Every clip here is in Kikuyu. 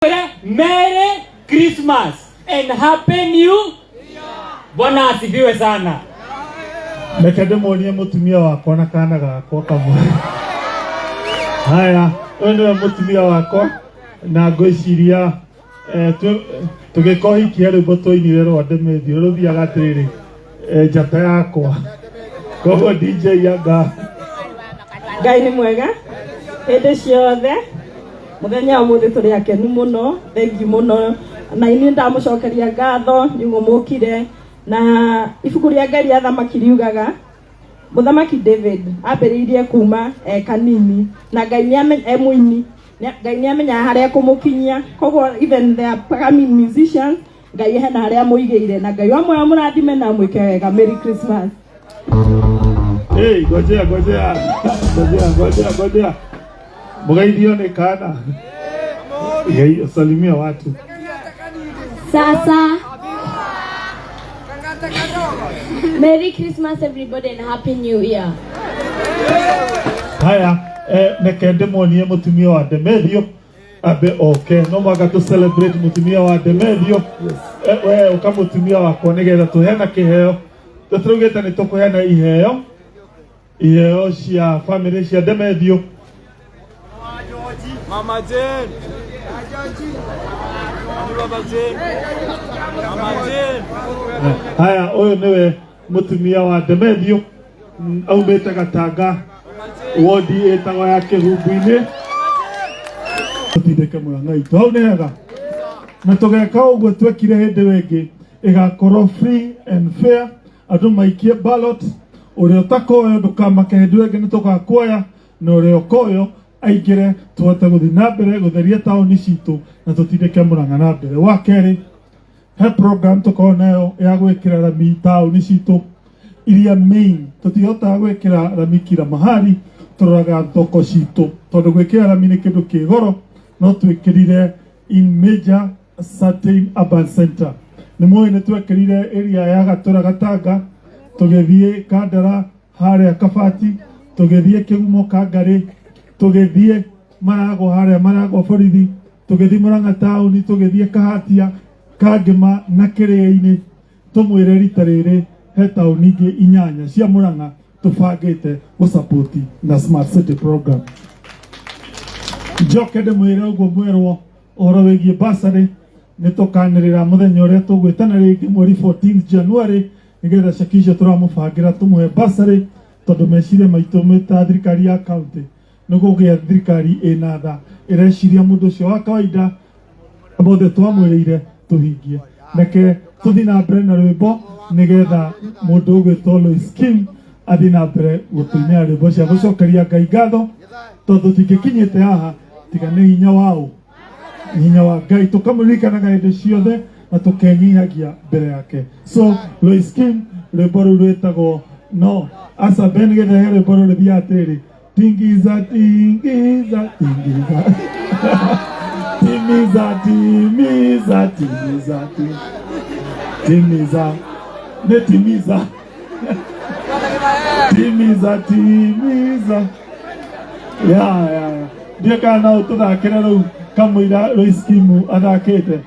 Merry Christmas and Happy New Bwana asifiwe sana. Reke ndĩmuonie mũtumia wakwa na kana gakwa kamwe. Haya, ũyũ nĩwe mũtumia wakwa na ngwĩciria eh, tũgĩka ũhiki he rwĩmbo twainire rwa Ndemethio rũthiaga atĩrĩrĩ eh, njata yakwa. Koguo DJ anga Ngai nĩ mwega hĩndĩ ciothe. Mũthenya wa ũmũthĩ tũrĩ akenu mũno, thengiũ mũno, na inyuĩ ndamũcokeria ngatho nĩ ũguo mũkire. Na ibuku rĩa Ngai rĩa Thamaki riugaga Mũthamaki David ambĩrĩirie kuma e kanini na Ngai nĩ e mũini, Ngai nĩ amenyaga harĩa ekũmũkinyia. Koguo even the upcoming musicians, Ngai hena harĩa amũigĩire, na Ngai wa muoyo amũrathime na amwĩke wega. Merry Christmas. Hey, ngojea ngojea ngojea ngojea ngojea. Mũgeithio nĩ kana. Gei, salimia watu. Sasa. Merry Christmas everybody and Happy New Year. Haya, eh, reke ndĩmuonie mũtumia wa Demelio ambe oke no mwaka tũ celebrate mũtumia wa Demelio. Eh, we ũka mũtumia wakwa nĩgetha tũheana kĩheo. Tũtiraugĩte nĩ tũkũheana iheo iheo cia family cia Demethiũ. Mama Jane. Mama Jane. Mama Jane. Haya, ũyũ nĩwe mũtumia wa Demethiũ aumĩte Gatanga wodi ĩtagwo ya Kĩhumbu-inĩ. Tũtindĩke Mũrang'a itũ hau nĩ hega, na tũgeka ũguo twekire hĩndĩ ĩyo ĩngĩ, ĩgakorwo free and fair. Andũ maikie ballot, ũrĩa ũtakoyo ndũkamake, hĩndĩ ĩyo ĩngĩ nĩ tũgakuoya, na ũrĩa ũkoyo aingĩre, tũhote gũthiĩ na mbere gũtheria taũni citũ na tũtindĩke Mũrang'a na mbere. Wa kerĩ, he program tũkoragwo nayo ya gwĩkĩra rami taũni citũ iria main. Tũtihotaga gwĩkĩra rami kila mahali, tũroraga thoko citũ, tondũ gwĩkĩra rami nĩ kĩndũ kĩ goro, no twĩkĩrire in major certain urban center. Nĩ mũĩ nĩ twekĩrire area ya Gatũra Gatanga, tũgĩthiĩ Kandara harĩa Kabati, tũgĩthiĩ Kĩgumo Kangarĩ, tũgĩthiĩ Maragwa harĩa Maragwa borithi, tũgĩthiĩ Murang'a taũni, tũgĩthiĩ Kahatia, Kangĩma na Kĩrĩa-inĩ. Tũmwĩre rita rĩrĩ he taũni ingĩ inyanya cia Murang'a tũbangĩte gũsapoti na Smart City program. Njoke ndĩmwĩre ũguo mwerwo ũhoro wĩgiĩ bursary, nĩ tũkanĩrĩra mũthenya ũrĩa tũgwĩtana rĩngĩ mweri 14 January, nĩgetha ceki icio tũramũbangĩra tũmũhe bursary, tondũ meciria maitũ ta thirikari ya county nĩ kũgĩa thirikari ĩna tha ĩreciria mũndũ ũcio wa kawaida mothe twamwĩrĩire tũhingie. Reke tũthiĩ na mbere na rwĩmbo nĩgetha mũndũ ũgwĩtwo Lois Kim athiĩ na mbere gũtũinĩra rwĩmbo cia gũcokeria Ngai ngatho, tondũ tũtingĩkinyĩte haha tiga nĩ hinya wa ũ hinya wa Ngai, tũkamũririkanaga hĩndĩ ciothe na tũkenyihagia mbere yake. So Lois Kim, rwĩmbo rũu rwĩtagwo no Asa Ben getha he rwĩmbo rũu rũthiaga atĩrĩrĩ: tingiza tingiza tingiza timiza timiza timiza timiza nĩ timiza timiza timiza ya ya ya ndiĩ kana no ũtũthakĩre rũu kamũira Lois Kim athakĩte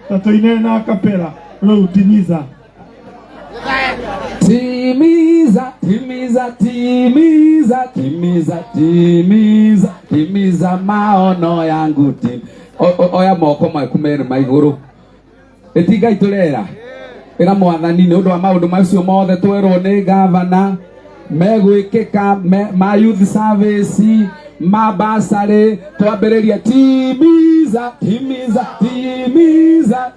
ta tũine na kapera rũu timiza. Timiza, timiza, timiza, timiza, timiza, timiza maono yangu tim. Oya moko maku merĩ ma igũrũ. Ĩti Ngai tũrera. Ĩra mwathani nĩ ũndũ wa maũndũ macio mothe twerwo nĩ gavana megwĩkĩka ma youth service, ma basarĩ, twambĩrĩria timiza, timiza, timiza,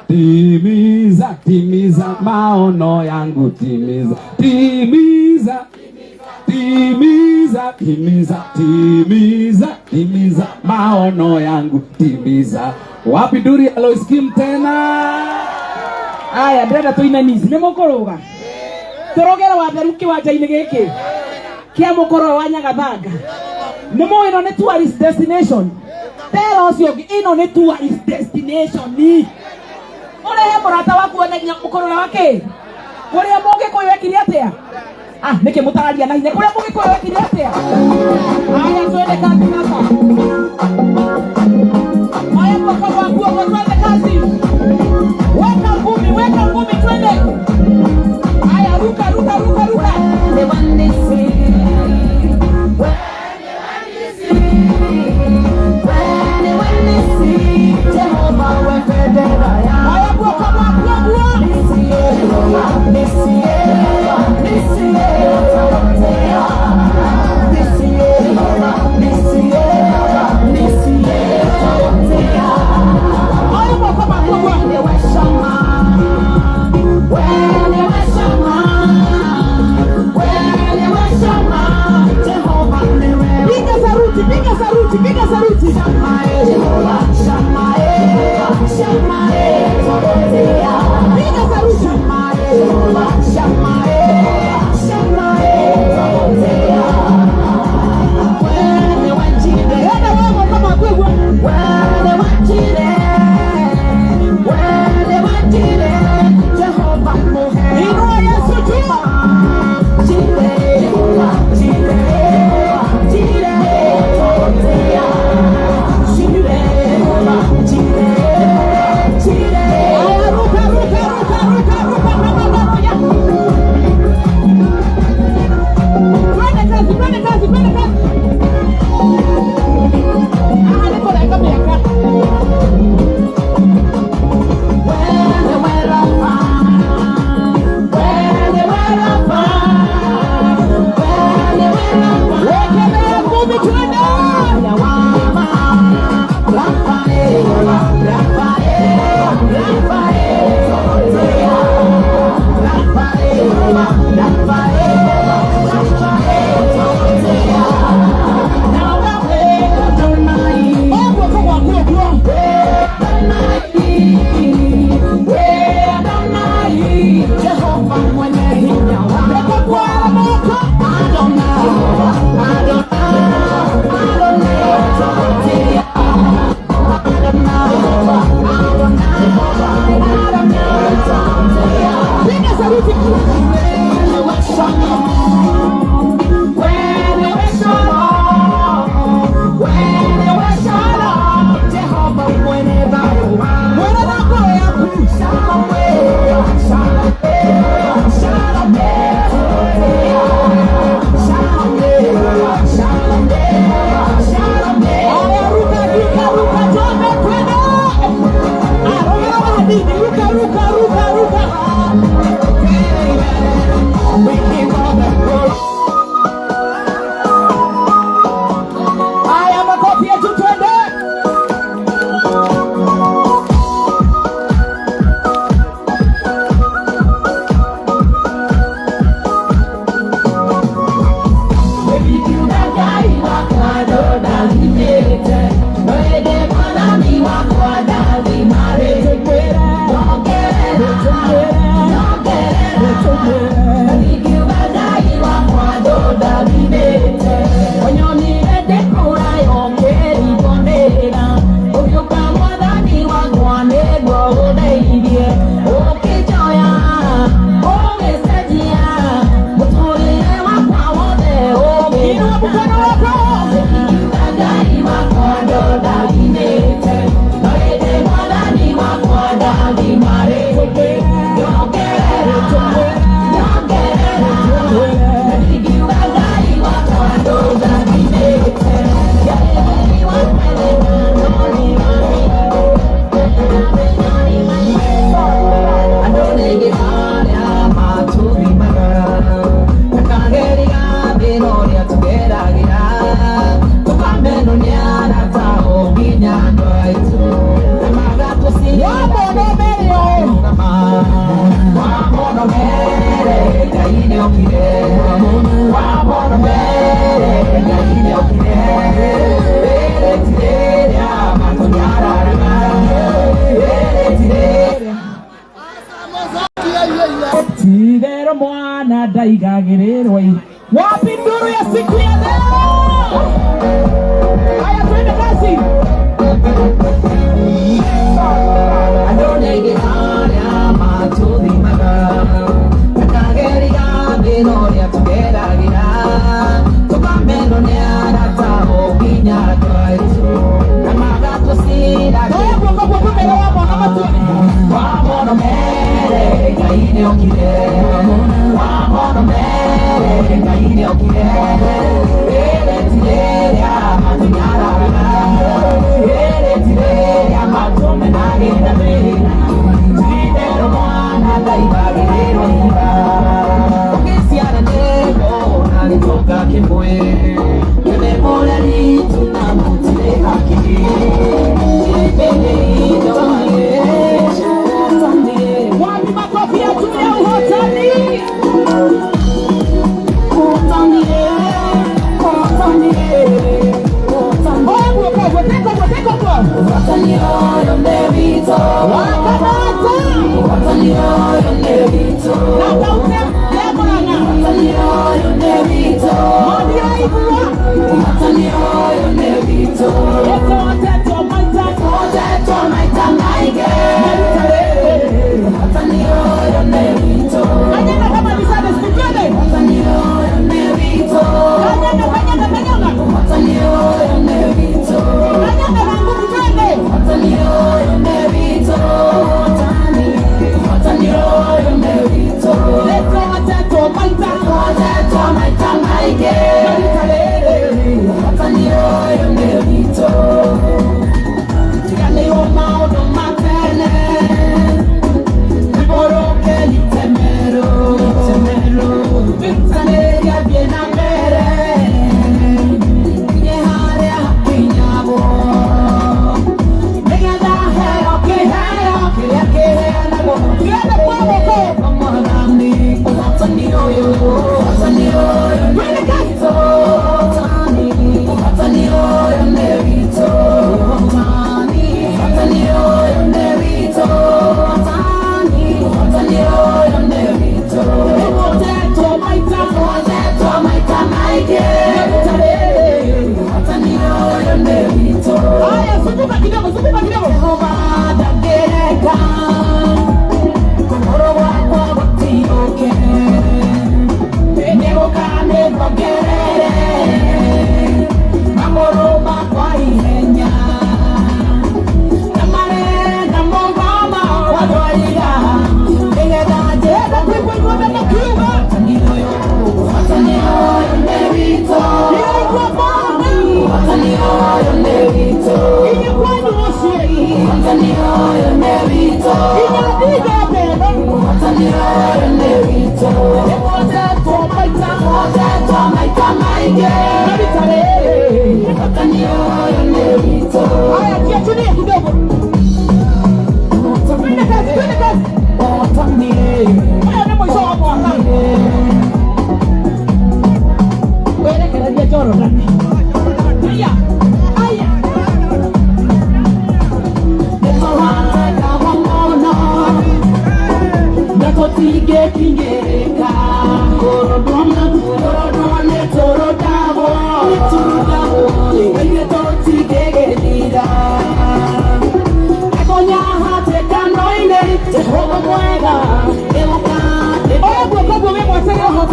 timiza, timiza maono yangu, timiza, timiza, timiza, timiza, timiza, timiza maono yangu, timiza. Wapi nduri Alois Kim tena? Aya, ndĩrenda tũine nici nĩ mũkũrũga tũrũgĩre watheru kĩwanja-inĩ gĩkĩ kĩa mũkũrwe wa Nyagathanga. Nĩ mũĩ ĩno nĩ tourist destination, tera ũcio ũngĩ, ĩno nĩ tourist destination. Ũrehe mũrata waku one nginya mũkũrwe wa kĩ kũrĩa mũgĩkũyũ ekire atĩa. Ah, nĩkĩ mũtararia na hinya? Kũrĩa mũgĩkũyũ ekire atĩa? Aya, twende kangĩ gaka. Haya, mwaka waku ũguo, twende kazi. Weka ngumi, weka ngumi, twende. Haya, ruka, ruka, ruka, ruka. Haya, guoko gwaku ũguo. Haya, guoko gwaku ũguo. Piga saruti, piga saruti, piga saruti. Piga saruti. Enda wewe guoko gwaku ũguo. Inua Yesu juu. Haya, ruka, ruka, ruka, ruka, ruka kama ngoja. Twende kazi, twende kazi, twende kazi. Ah, niko na miaka. Wekelea ngumi, twende. Haya, guoko gwaku ũguo. Reke kuara moko. Piga saruti. Mwena na ngoro yaku. Haya, ruka, ruka, ruka, twende, twende. Ah, rogera hanini. Ruka, ruka, ruka, ruka. Haya, makofi yetu, twende. Inua mkono wako. Wamono mbere. Tigero mwana ndaigagĩrĩrwo i. Wapi nduru ya siku ya leo? Haya, twende kazi. Twende. Wapi makofi ya juu ya uhotani?